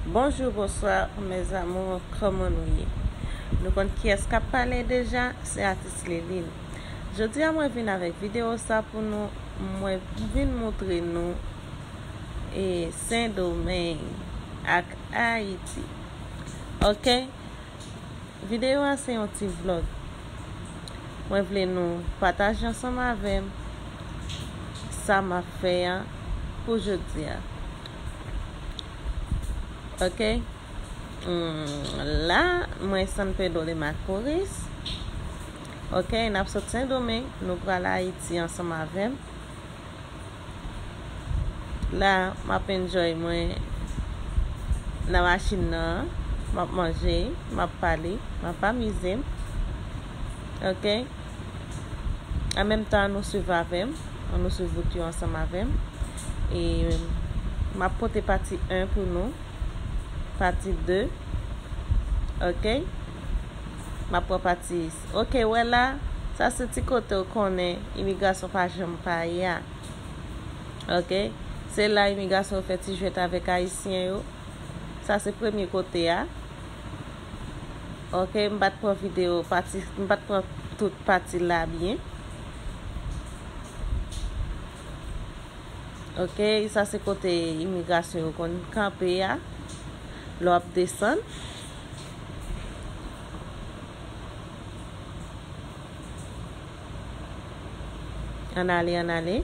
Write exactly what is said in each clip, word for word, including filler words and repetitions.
Bonjou, bonswa, mes amours, kòman nou ye? Nou konn kiyès k ap pale deja? Se atis Liline. Jodi a mwen vin avèk videyo sa pou nou, mwen vin moutre nou e Sendomeng ak Ayiti. Oke? Videyo a se yon ti vlòg. Mwen vle nou pataje ansanm avè m sa m ap fè a pou jodi a. Oke? Hmm, la, mwen San Pedro de Macorís. Oke, n ap sot Sendomeng, nou pral Ayiti ansanm avè m. La, m ap enjoy mwen nan machin nan, m ap manje, m ap pale, m ap amize m. Oke? An menm tan, ann nou swiv avè m, ann nou swiv wout yo ansanm avè m. E m ap pote pati en pou nou, pati de. Oke? M ap pran pati, oke, wè la, sa se ti kote w konnen imigrasyon pa janm pa ye a. Oke? Se la imigrasyon yo fè ti jwèt avèk ayisyen yo. Sa se premye kote a. Oke, m pa t pran videyo pati, m pa t pran tout pati la byen. Oke, sa se kote imigrasyon yo konn kanpe a. Lè w ap desann. Ann ale, ann ale.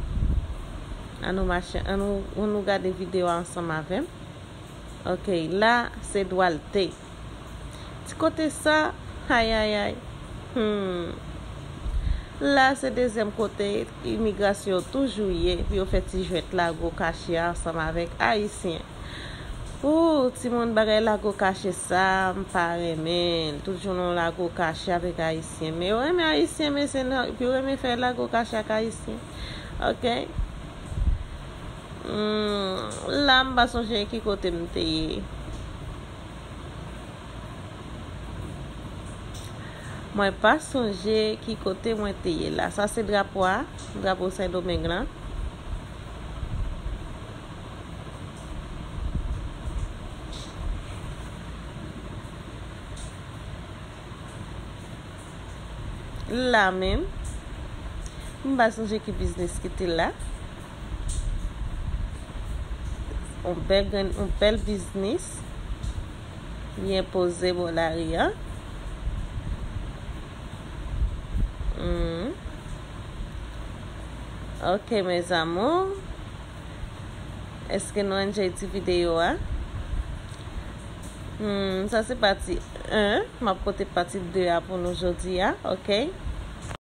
Ann nou mache, ann nou, ann nou gade videyo a ansanm avè m. Oke, la, se Duarte. Ti kote sa, ayayay. Hmm. La, se dezyèm kote imigrasyon yo toujou ye, pou yo fè ti jwèt lago kache a ansanm avèk ayisyen. Ooh, timoun, bagay lago kache sa, m pa renmen l. Toujou nan lago kache avèk ayisyen. Men yo renmen ayisyen, men se nan, yo renmen fè lago kache ak ayisyen. Oke? Hmm, la, m pa sonje ki kote m te ye. Mwen pa sonje ki kote mwen te ye la. Sa se drapo a, drapo Sendomeng lan. La menm, m pa sonje ki biznis ki te la. Yon bèl grenn, yon bèl biznis. Byen poze bò lari a. Hmm. Oke, mes amours. Èske nou enjoy ti videyo a? Hmm, sa se pati en. M ap pote pati de a pou nou jodi a, oke?